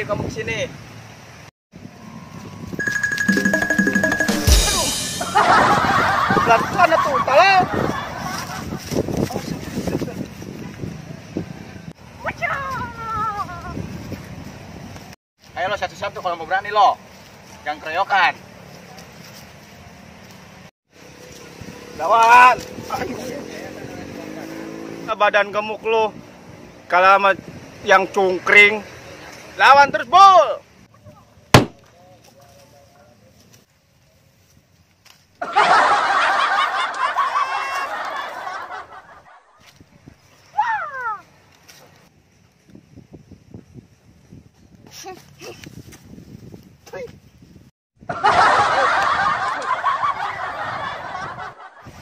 kamu ke sini. Aduh. Pelan-pelan atuh, tolong. Ayo lo satu-satu kalau mau berani lo. Jangan keroyokan. Lawan. Badan gemuk lo. Kalau sama yang cungkring. Lawan terus, Bul.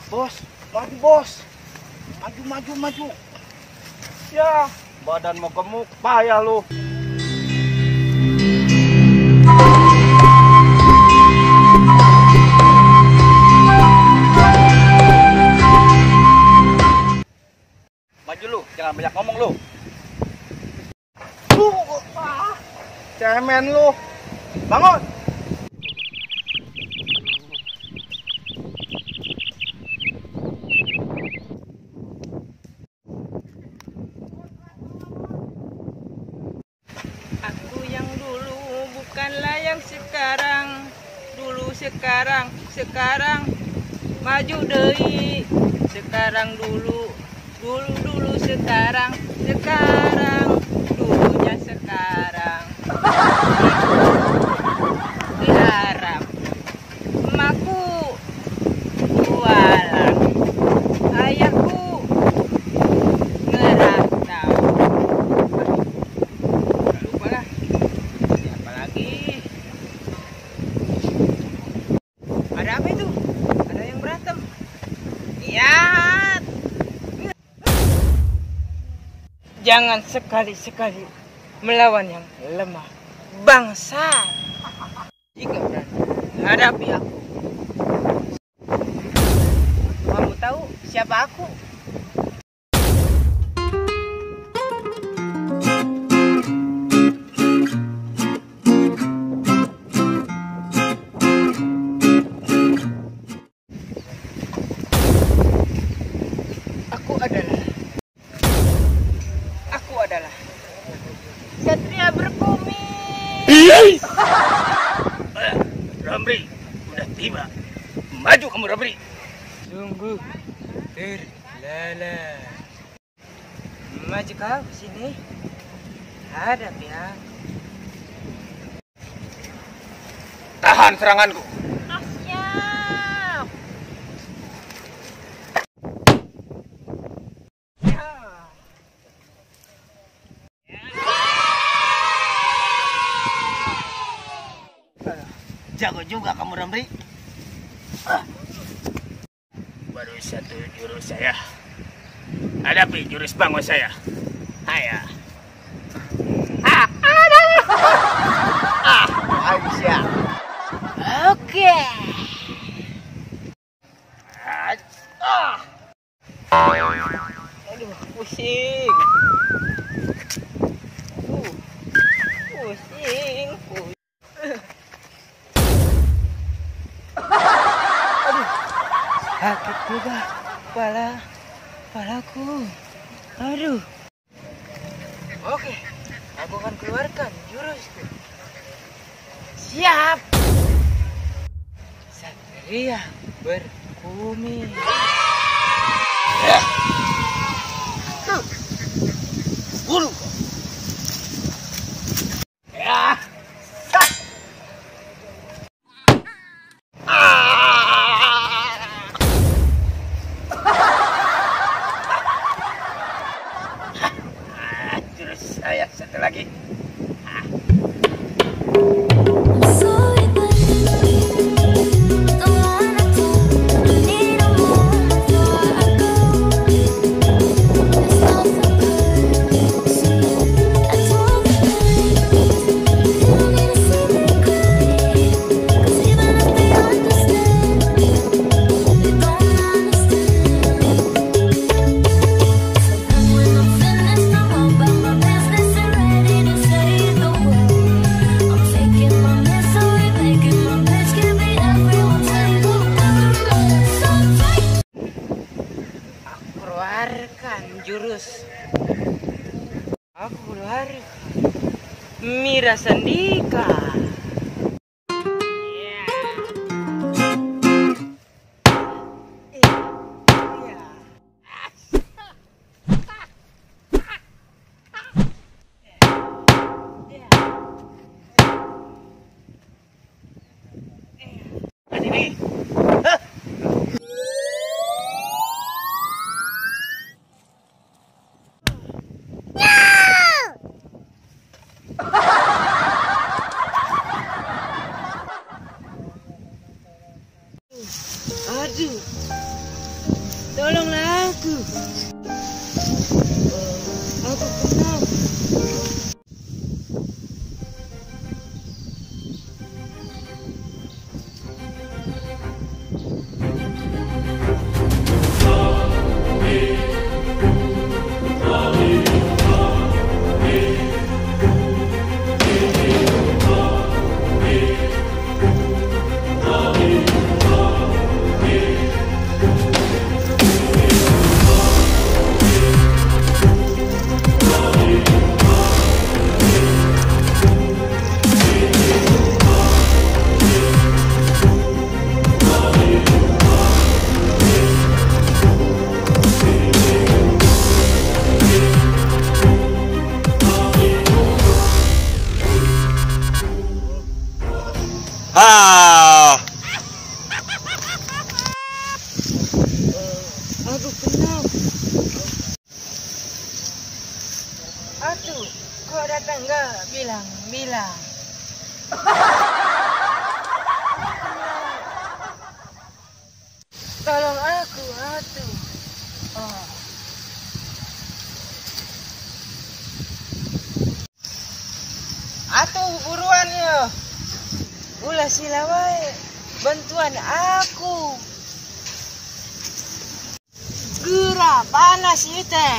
Bos, maju bos. Maju, maju, maju. Ya, badan mau gemuk, payah lu. Maju lu, jangan banyak ngomong lu. Cemen lu. Bangun. Aku yang dulu bukanlah yang sekarang. Dulu sekarang, sekarang maju deui. Sekarang dulu, dulu dulu sekarang, sekarang dulunya sekarang. Diharap emakku jualan, ayahku ngerantau. Lupa lah, siapa lagi? Ada apa itu? Ada yang berantem. Lihat. Jangan sekali-sekali melawan yang lemah. Bangsa. Jika berani, hadapi aku. Kamu tahu siapa aku? Aku adalah Satria berkumis. Ramri, udah tiba. Maju kamu Ramri. Sungguh terlala. Maju kau ke sini. Hadapi aku. Tahan seranganku. Siap. Jago juga kamu Ramri. Baru satu jurus saya. Hadapi jurus bango saya. Haya. Aisyah. Oke. Aduh, pusing. Pusing. Aduh, sakit juga kepalaku. Aduh. Oke, aku akan keluarkan jurusku. Siap. Satria berkumis. Guru. Ya. Jurus saya satu lagi. Mira Sandika. Aduh, tolonglah aku. Aku kenal. Aku kenal. Aduh, kau datang nggak bilang-bilang. Tolong aku, aduh. Oh. Atuh buruan ya. Ulah sila wae, bantuan aku. Gura panas ieu teh.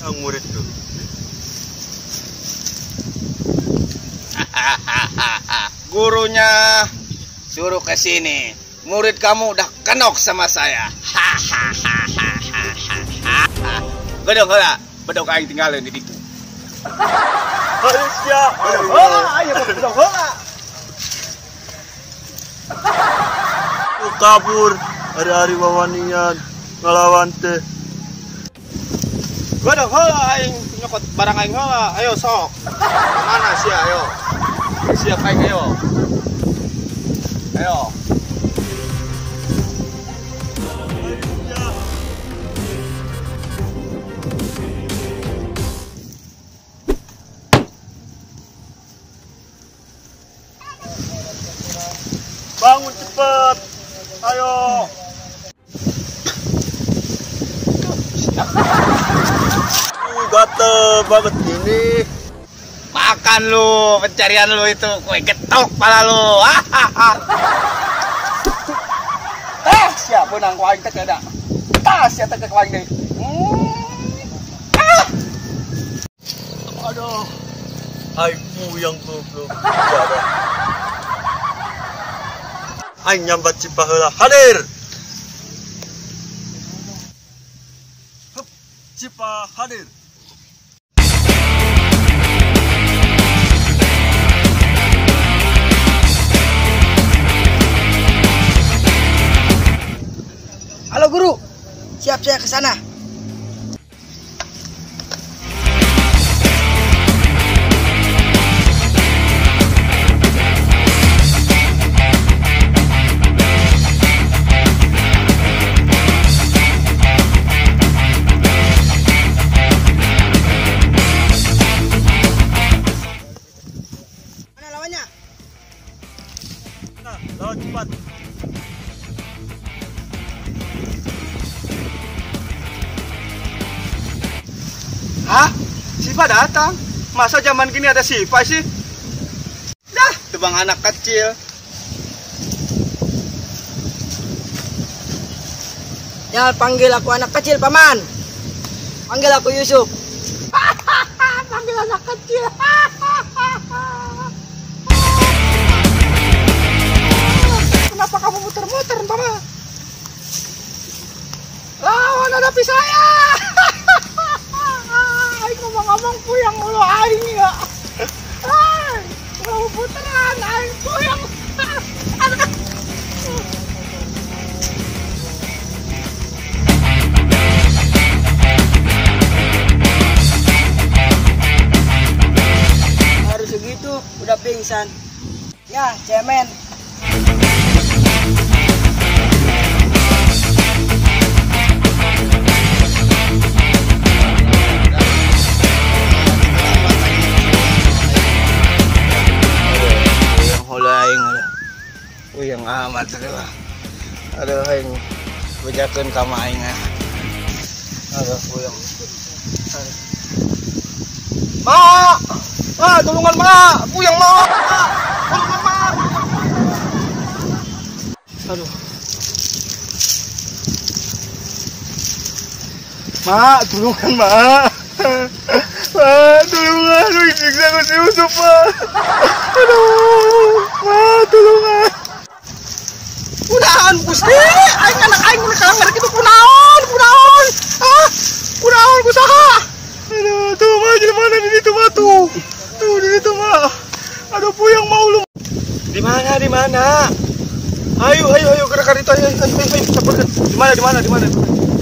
Ang murid tuh. Gurunya suruh ke sini. Murid kamu udah kenok sama saya. Bedog heula, bedog aing tinggalin di ditu. Ayo sia. Bedog heula, ayo bedog heula. Kabur hari-hari wawanian ngelawan teh. Bedog heula aing nyokot barang aing heula. Ayo sok. Mana sia ayo. Siap aing ayo. Ayo. Bangun cepet. Ayo. Gatel banget ini. Makan lu, pencarian lu itu, kue getok pala lu. Eh, siapa nang ku aing teh ada. Tas sia teh ku aing deui. Aduh. Aing puyeng goblok. Jadah. Aing nyambat Cipa heula. Hadir. Hup, Cipa hadir. Halo guru, siap saya ke sana. Mana lawannya? Nah, lawan cepat. Hah? Sipa datang? Masa zaman gini ada Sipa sih? Dah, tebang anak kecil. Jangan panggil aku anak kecil, Paman. Panggil aku Yusuf. Panggil anak kecil. Kenapa kamu muter-muter, Paman? Lawan hadapi saya. Ngomong-ngomong puyeng ulu aing ya. pisan. Ya, cemen. Uyang amat aduh. Aduh aing bejakeun ka ma aing. Aduh uyang. Ma! Ma, tulungan ma! Puyang ma! Tulungan ma! Aduh. Ma, tulungan ma! Ma, tulungan! Siksa ko si Yusuf ma! Aduh! Ma, tulungan! Kunaon Gusti? Aing anak aing mun kalangar kitu kunaon? Kunaon? Ah, kunaon kusaha? Aduh, tuh mah jelema mana di ditu mah tuh. Tuh di ditu mah. Aduh puyeng mau lu. Di mana? Di mana? Ayo ayo ayo gerak itu ayo ayo ayo cepat. Di mana? Di mana? Di mana?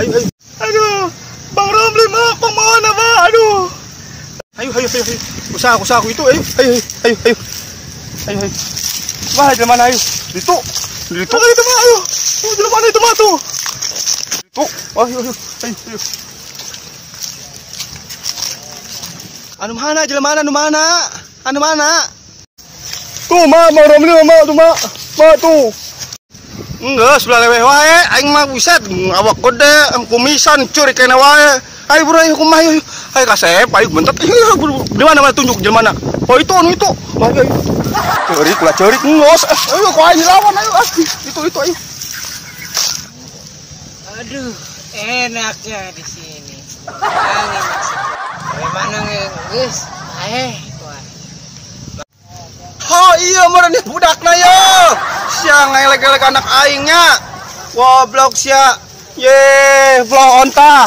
Ayo ayo. Aduh, Bang Romli mah pang mana mah? Aduh. Ayo ayo ayo ayo. Usaha usaha aku itu ayo ayo ayo ayo. Ayo ayo. Wah, di mana ayo? Itu. Itu itu mah ayo. Di mana itu mah tuh? Itu. Ayo ayo ayo ayo. Anu mana jelema anu mana? Anu mana? Tuh ma, mau Romli ma tuh ma. Ma tuh. Enggak, sebelah leweh wae, aing mah buset, awak gede, kumisan curi kena wae. Ayo bro, ayo kumaha ayo. Ayo kasep, ayo bentet. Di mana mana tunjuk jelema mana? Oh itu anu itu. Ayo ayo. Ceurik lah ceurik ngos. Ayo kok aing lawan ayo. Itu ayo. Aduh, enaknya di sini. Angin masuk. Bagaimana geus? Kuat. Oh iya meureun budakna ye. Sia ngelek-elek anak aingnya. Goblok sia. Ye, vlog onta.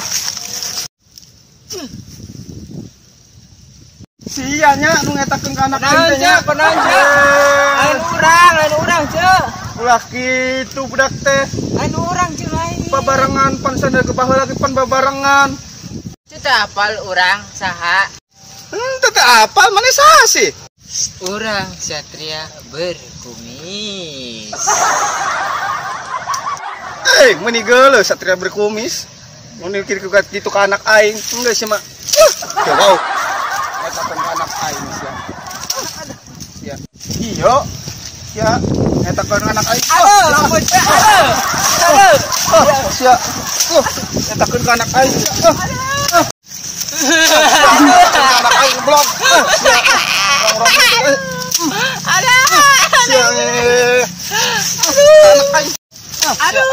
Sia nya nu ngetakeun ka anak aing teh nya. Kunaon sia? Lain urang ceu. Ulah kitu budak teh. Lain urang ceu lain. Babarengan pan sandal ke baheula lagi pan babarengan. Ceu teh apal urang saha? Henteu teh apal maneh saha sih? Urang Satria berkumis. Meni geuleuh Satria berkumis. Mun kitu ka anak aing, enggak sih mah. Wow. Eta ka anak aing sia. Sia. Iya. Sia, eta ka anak aing. Aduh, lamun aduh. Aduh. Sia. Eta ka anak aing. Anak aing blok. Sia. Aduh. Sia. Anak aing. Aduh.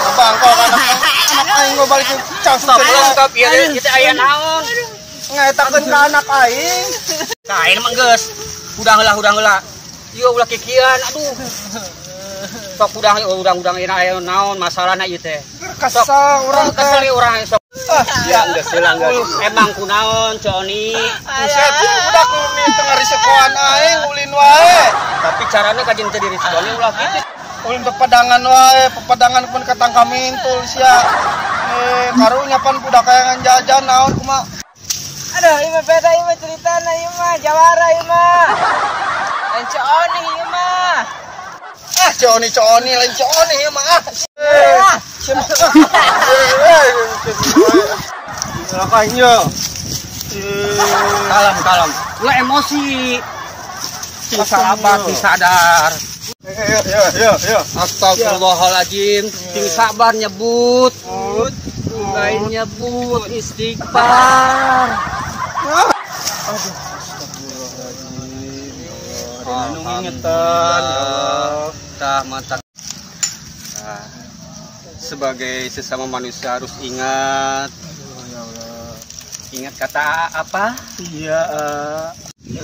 Abang kok anak aing gua balik ke stop ieu kita aya naon? Ngetakeun ka anak aing. Tah ieu mah geus. Hudang heula. Ieu ulah kikian aduh. Sok hudang urang-urang ieu aya naon masalahna ieu teh. Kesel urang kesel urang sok. Ah, sia geus heula geus. Emang kunaon Coni? Buset, budak umi tengah risikoan aing ulin wae. Tapi carana kajian teh dirisikoan ulah kitu. Ulin pepedangan wae, pepedangan pun ketangka mintul sia. Karunya pan budak kayangan jajan naon kumaha. Aduh, ieu mah beda ieu mah ceritana ieu mah jawara ieu mah. Lain Coni ieu mah. Ah, Coni lain Coni ieu mah. Ah. Sia mah. Celakanya. Kalem. Ulah emosi. Sing sabar, sing sadar. Ya. Astagfirullahaladzim. Sing sabar nyebut. Lain nyebut istighfar. Aduh, astagfirullahaladzim. Ya Allah, anu ngingetan ya Allah. Tah mantap. Sebagai sesama manusia harus ingat. Aduh, ya Allah. Ingat kata apa? Iya,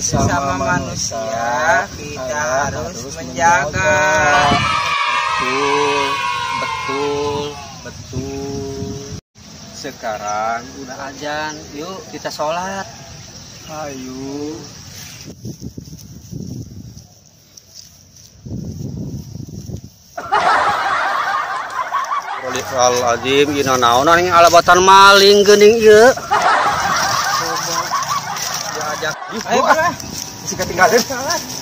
sesama manusia kita harus menjaga. Betul. Sekarang udah azan, yuk kita sholat. Ayo. Astagfirullahaladzim, ieu naonan yang alabatan maling geuning ieu. Coba diajak. Ayo, Masih ketinggalan.